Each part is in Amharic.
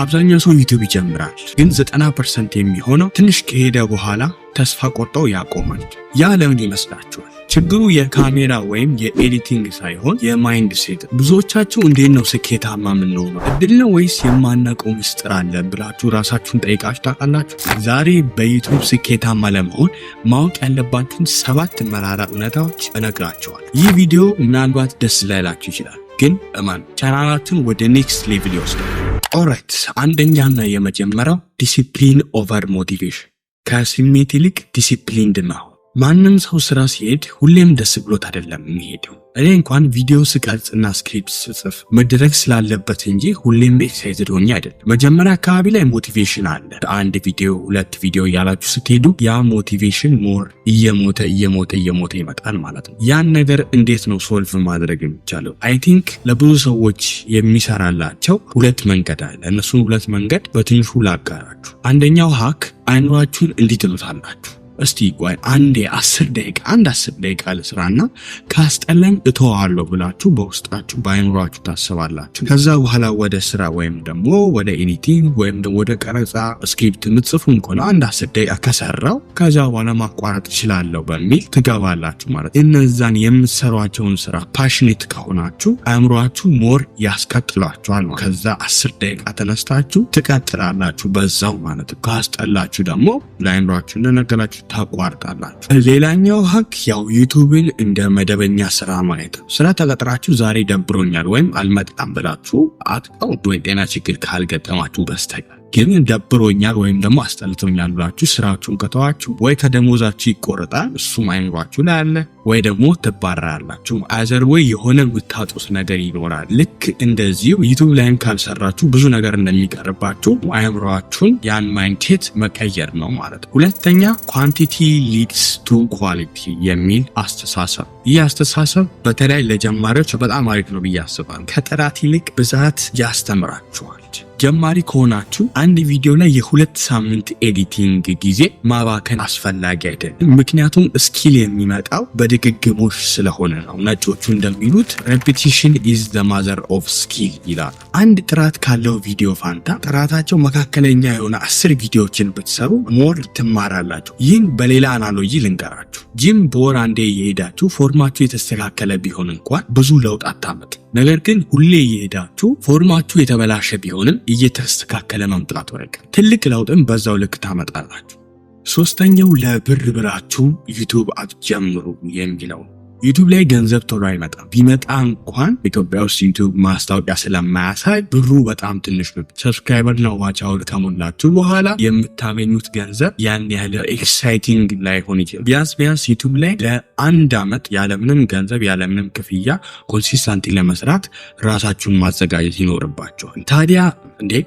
አብዛኛው ሰው YouTube ይጀምራል፣ ግን 90% የሚሆነው ትንሽ ከሄደ በኋላ ተስፋ ቆርጦ ያቆማል። ያ ለምን ይመስላችኋል? ችግሩ የካሜራ ወይም የ editing ሳይሆን የ mindset። ብዙዎቻችሁ እንዴት ነው ስኬታማ የምንሆነው? እድል ነው ወይስ የማናውቀው ምስጢር አለ ብላችሁ ራሳችሁን ጠይቃችሁ ታውቃላችሁ? ዛሬ በ YouTube ስኬታማ ለመሆን ማወቅ ያለባችሁን ሰባት መራራ እውነታዎች እነግራችኋለሁ። ይህ ቪዲዮ ምናልባት ደስ ላይላችሁ ይችላል፣ ግን እመኑ፣ ቻናላችሁን ወደ next level ይወስዳል። Alright፣ አንደኛና የመጀመሪያው discipline over motivation። ከስሜት ይልቅ disciplined መሆን። ማንም ሰው ስራ ሲሄድ ሁሌም ደስ ብሎት አይደለም የሚሄደው። እኔ እንኳን ቪዲዮ ስቀርጽና script ስጽፍ መደረግ ስላለበት እንጂ ሁሌም excited ሆኜ አይደለም። መጀመሪያ አካባቢ ላይ motivation አለ። አንድ ቪዲዮ፣ ሁለት ቪዲዮ እያላችሁ ስትሄዱ ያ motivation more እየሞተ እየሞተ እየሞተ ይመጣል ማለት ነው። ያን ነገር እንዴት ነው solve ማድረግ የሚቻለው? I think ለብዙ ሰዎች የሚሰራላቸው ሁለት መንገድ አለ። እነሱን ሁለት መንገድ በትንሹ ላጋራችሁ። አንደኛው hack፣ አይምሯችሁን እንዲህ ትሉታላችሁ፦ እስቲ ቆይ አንዴ 10 ደቂቃ፣ አንድ 10 ደቂቃ ልስራና ካስጠላኝ እተዋለሁ ብላችሁ በውስጣችሁ በአይምሯችሁ ታስባላችሁ። ከዛ በኋላ ወደ ስራ ወይም ደግሞ ወደ editing ወይም ደግሞ ወደ ቀረጻ፣ script የምትጽፉም ከሆነ አንድ 10 ደቂቃ ከሰራው ከዛ በኋላ ማቋረጥ እችላለሁ በሚል ትገባላችሁ ማለት። እነዛን የምትሰሯቸውን ስራ passionate ከሆናችሁ አእምሯችሁ more ያስቀጥሏችኋል። ከዛ 10 ደቂቃ ተነስታችሁ ትቀጥላላችሁ በዛው ማለት ነው። ካስጠላችሁ ደግሞ ለአእምሯችሁ እንደነገራችሁ ታቋርጣላችሁ። ሌላኛው hack ያው YouTube ን እንደ መደበኛ ስራ ማየት ነው። ስራ ተቀጥራችሁ ዛሬ ደብሮኛል ወይም አልመጣም ብላችሁ አትቀሩ፣ ወይ ጤና ችግር ካልገጠማችሁ በስተቀር። ግን ደብሮኛል ወይም ደግሞ አስጠልቶኛል ብላችሁ ስራችሁን ከተዋችሁ ወይ ከደሞዛችሁ ይቆረጣል፣ እሱም አይምሯችሁ ላይ አለ፣ ወይ ደግሞ ትባረራላችሁ። Either way የሆነ የምታጡት ነገር ይኖራል። ልክ እንደዚሁ YouTube ላይም ካልሰራችሁ ብዙ ነገር እንደሚቀርባችሁ አይምሯችሁን ያን mindset መቀየር ነው ማለት ነው። ሁለተኛ፣ quantity leads to quality የሚል አስተሳሰብ። ይህ አስተሳሰብ በተለይ ለጀማሪዎች በጣም አሪፍ ነው ብዬ አስባለሁ። ከጥራት ይልቅ ብዛት ያስተምራችኋል። ጀማሪ ከሆናችሁ አንድ ቪዲዮ ላይ የ2 ሳምንት editing ጊዜ ማባከን አስፈላጊ አይደለም። ምክንያቱም skill የሚመጣው በድግግሞሽ ስለሆነ ነው። ነጮቹ እንደሚሉት "repetition is the mother of skill" ይላል። አንድ ጥራት ካለው ቪዲዮ ፋንታ ጥራታቸው መካከለኛ የሆነ 10 ቪዲዮዎችን ብትሰሩ more ትማራላችሁ። ይህን በሌላ analogy ልንገራችሁ። ጂም በወር አንዴ እየሄዳችሁ form ኣችሁ የተስተካከለ ቢሆን እንኳን ብዙ ለውጥ አታመጡም። ነገር ግን ሁሌ እየሄዳችሁ form ኣችሁ የተበላሸ ቢሆንም እየተስተካከለ መምጣቱ አይቀርም። ትልቅ ለውጥም በዛው ልክ ታመጣላችሁ። ሶስተኛው ለብር ብላችሁ YouTube አትጀምሩ የሚለው። YouTube ላይ ገንዘብ ቶሎ አይመጣም። ቢመጣ እንኳን ኢትዮጵያ ውስጥ YouTube ማስታወቂያ ስለማያሳይ ብሩ በጣም ትንሽ ነው። Subscriber እና watch hour ከሞላችሁ በኋላ የምታገኙት ገንዘብ ያን ያህል exciting ላይሆን ይችላል። ቢያንስ ቢያንስ YouTube ላይ ለአንድ ዓመት ያለምንም ገንዘብ፣ ያለምንም ክፍያ consistently ለመስራት ራሳችሁን ማዘጋጀት ይኖርባችኋል። ታዲያ እንዴ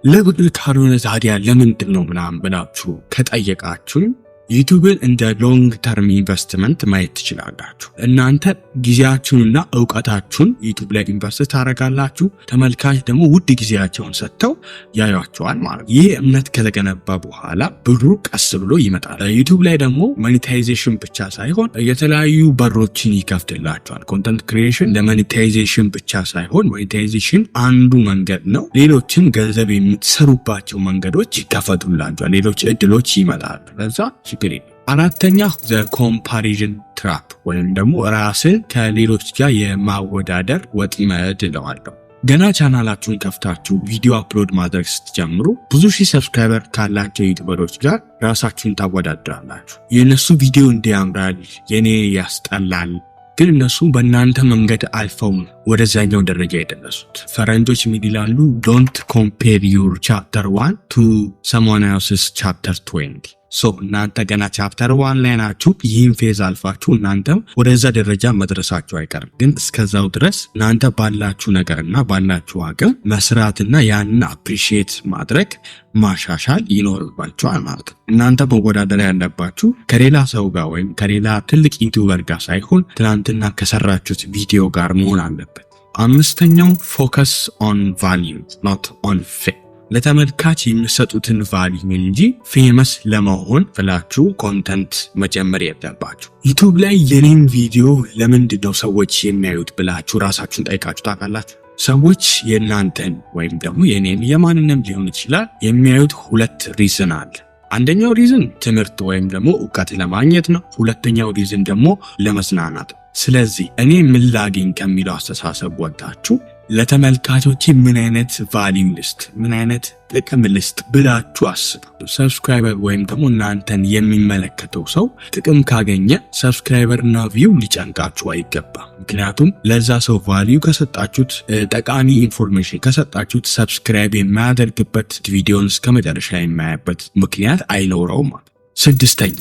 ለብር ካልሆነ ታዲያ ለምንድን ነው ምናምን ብላችሁ ከጠየቃችሁኝ YouTube ን እንደ long term investment ማየት ትችላላችሁ። እናንተ ጊዜያችሁንና እውቀታችሁን YouTube ላይ invest ታደርጋላችሁ። ተመልካች ደግሞ ውድ ጊዜያቸውን ሰጥተው ያዩዋችኋል ማለት ነው። ይህ እምነት ከተገነባ በኋላ ብሩ ቀስ ብሎ ይመጣል። YouTube ላይ ደግሞ monetization ብቻ ሳይሆን የተለያዩ በሮችን ይከፍትላችኋል። Content creation ለ monetization ብቻ ሳይሆን monetization አንዱ መንገድ ነው። ሌሎችም ገንዘብ የምትሰሩባቸው መንገዶች ይከፈቱላችኋል። ሌሎች እድሎች ይመጣሉ። ለዛ ችግር የለም። አራተኛ፣ the comparison trap ወይም ደግሞ ራስን ከሌሎች ጋር የማወዳደር ወጥመድ እለዋለሁ። ገና ቻናላችሁን ከፍታችሁ ቪዲዮ upload ማድረግ ስትጀምሩ ብዙ ሺህ subscriber ካላቸው YouTuber ኦች ጋር ራሳችሁን ታወዳድራላችሁ። የእነሱ ቪዲዮ እንዲህ ያምራል፣ የኔ ያስጠላል። ግን እነሱ በእናንተ መንገድ አልፈው ወደዛኛው ደረጃ የደረሱት። ፈረንጆች ምን ይላሉ? "Don't compare your chapter one to someone else's chapter 20." So እናንተ ገና chapter one ላይ ናችሁ። ይህን phase አልፋችሁ እናንተም ወደዛ ደረጃ መድረሳችሁ አይቀርም። ግን እስከዛው ድረስ እናንተ ባላችሁ ነገርና ባላችሁ አቅም መስራትና ያንን appreciate ማድረግ፣ ማሻሻል ይኖርባችኋል ማለት ነው። እናንተ መወዳደር ያለባችሁ ከሌላ ሰው ጋር ወይም ከሌላ ትልቅ YouTuber ጋር ሳይሆን ትናንትና ከሰራችሁት ቪዲዮ ጋር መሆን አለበት። አምስተኛው፣ focus on value, not on fame። ለተመልካች የምትሰጡትን value እንጂ famous ለመሆን ብላችሁ content መጀመር የለባችሁም። YouTube ላይ የኔን ቪዲዮ ለምንድን ነው ሰዎች የሚያዩት ብላችሁ ራሳችሁን ጠይቃችሁ ታውቃላችሁ? ሰዎች የእናንተን ወይም ደግሞ የኔን የማንንም ሊሆን ይችላል የሚያዩት ሁለት reason አለ። አንደኛው reason ትምህርት ወይም ደግሞ እውቀት ለማግኘት ነው። ሁለተኛው reason ደግሞ ለመዝናናት። ስለዚህ እኔ ምን ላግኝ ከሚለው አስተሳሰብ ወጥታችሁ ለተመልካቾቼ ምን አይነት value ልስጥ፣ ምን አይነት ጥቅም ልስጥ ብላችሁ አስቡ። Subscriber ወይም ደግሞ እናንተን የሚመለከተው ሰው ጥቅም ካገኘ subscriber እና view ሊጨንቃችሁ አይገባም። ምክንያቱም ለዛ ሰው value ከሰጣችሁት፣ ጠቃሚ information ከሰጣችሁት subscribe የማያደርግበት፣ ቪዲዮን እስከ መጨረሻ የማያይበት ምክንያት አይኖረውም ማለት። ስድስተኛ፣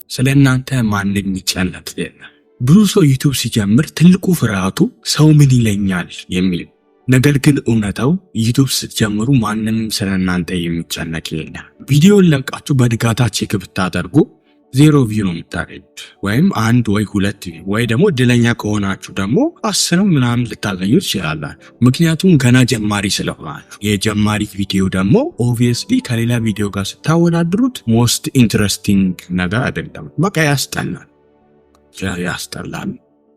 ስለ እናንተ ማንም የሚጨነቅ የለም። ብዙ ሰው YouTube ሲጀምር ትልቁ ፍርሃቱ ሰው ምን ይለኛል የሚል። ነገር ግን እውነታው YouTube ስትጀምሩ ማንም ስለ እናንተ የሚጨነቅ የለም። ቪዲዮን ለቃችሁ በንጋታው check ብታደርጉ 0 view ነው የምታገኙት፣ ወይም አንድ ወይ ሁለት ወይ ደግሞ እድለኛ ከሆናችሁ ደግሞ 10ም ምናምን ልታገኙ ትችላላችሁ። ምክንያቱም ገና ጀማሪ ስለሆናችሁ። የጀማሪ ቪዲዮ ደግሞ obviously ከሌላ ቪዲዮ ጋር ስታወዳድሩት most interesting ነገር አይደለም። በቃ ያስጠላል፣ ያስጠላል።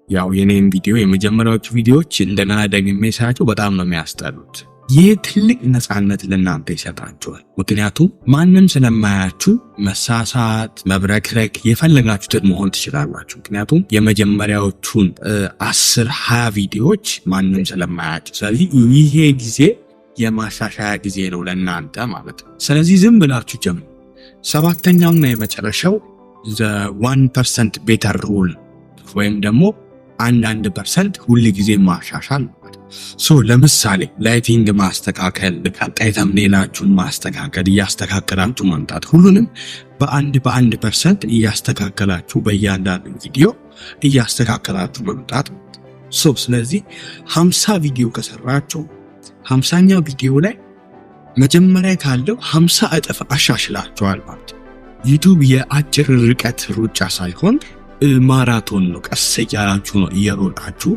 ያው የኔም ቪዲዮ የመጀመሪያዎቹ ቪዲዮዎች እንደገና ደግሜ ሳያቸው በጣም ነው የሚያስጠሉት። ይህ ትልቅ ነፃነት ለእናንተ ይሰጣችኋል። ምክንያቱም ማንም ስለማያችሁ መሳሳት፣ መብረክረክ፣ የፈለጋችሁትን መሆን ትችላላችሁ። ምክንያቱም የመጀመሪያዎቹን 10 20 ቪዲዮዎች ማንም ስለማያቸው፣ ስለዚህ ይሄ ጊዜ የማሻሻያ ጊዜ ነው ለእናንተ ማለት ነው። ስለዚህ ዝም ብላችሁ ጀምሩ። ሰባተኛውና የመጨረሻው 1% better rule ወይም ደግሞ 1 1% ሁል ጊዜ ማሻሻል ማለት። So ለምሳሌ lighting ማስተካከል፣ ቀጣይ thumbnail ኣችሁን ማስተካከል፣ እያስተካከላችሁ ማምጣት፣ ሁሉንም በ1 በ1% እያስተካከላችሁ በእያንዳንዱ ቪዲዮ እያስተካከላችሁ መምጣት። So ስለዚህ 50 ቪዲዮ ከሰራችሁ 50ኛ ቪዲዮ ላይ መጀመሪያ ካለው 50 እጥፍ አሻሽላችኋል ማለት። YouTube የአጭር ርቀት ሩጫ ሳይሆን ማራቶን ነው። ቀስ እያላችሁ ነው እየሮጣችሁ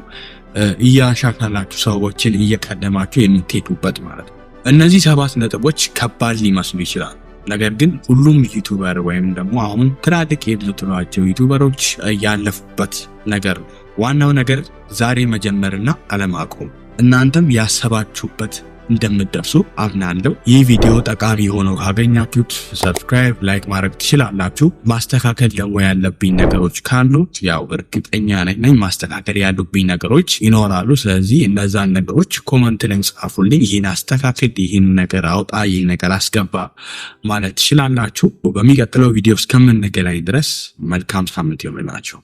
እያሻሻላችሁ ሰዎችን እየቀደማችሁ የምትሄዱበት ማለት ነው። እነዚህ ሰባት ነጥቦች ከባድ ሊመስሉ ይችላል። ነገር ግን ሁሉም YouTuber ወይም ደግሞ አሁን ትላልቅ የምትሏቸው YouTuber ኦች ያለፉበት ነገር ነው። ዋናው ነገር ዛሬ መጀመርና አለማቆም። እናንተም ያሰባችሁበት እንደምትደርሱ አምናለሁ። ይህ ቪዲዮ ጠቃሚ ሆኖ ካገኛችሁት subscribe፣ like ማድረግ ትችላላችሁ። ማስተካከል ደግሞ ያለብኝ ነገሮች ካሉ ያው እርግጠኛ ነኝ ማስተካከል ያሉብኝ ነገሮች ይኖራሉ። ስለዚህ እነዛን ነገሮች comment ላይ ጻፉልኝ። ይህን አስተካክል፣ ይህን ነገር አውጣ፣ ይህን ነገር አስገባ ማለት ትችላላችሁ። በሚቀጥለው ቪዲዮ እስከምንገናኝ ድረስ መልካም ሳምንት ይሆንላችሁ።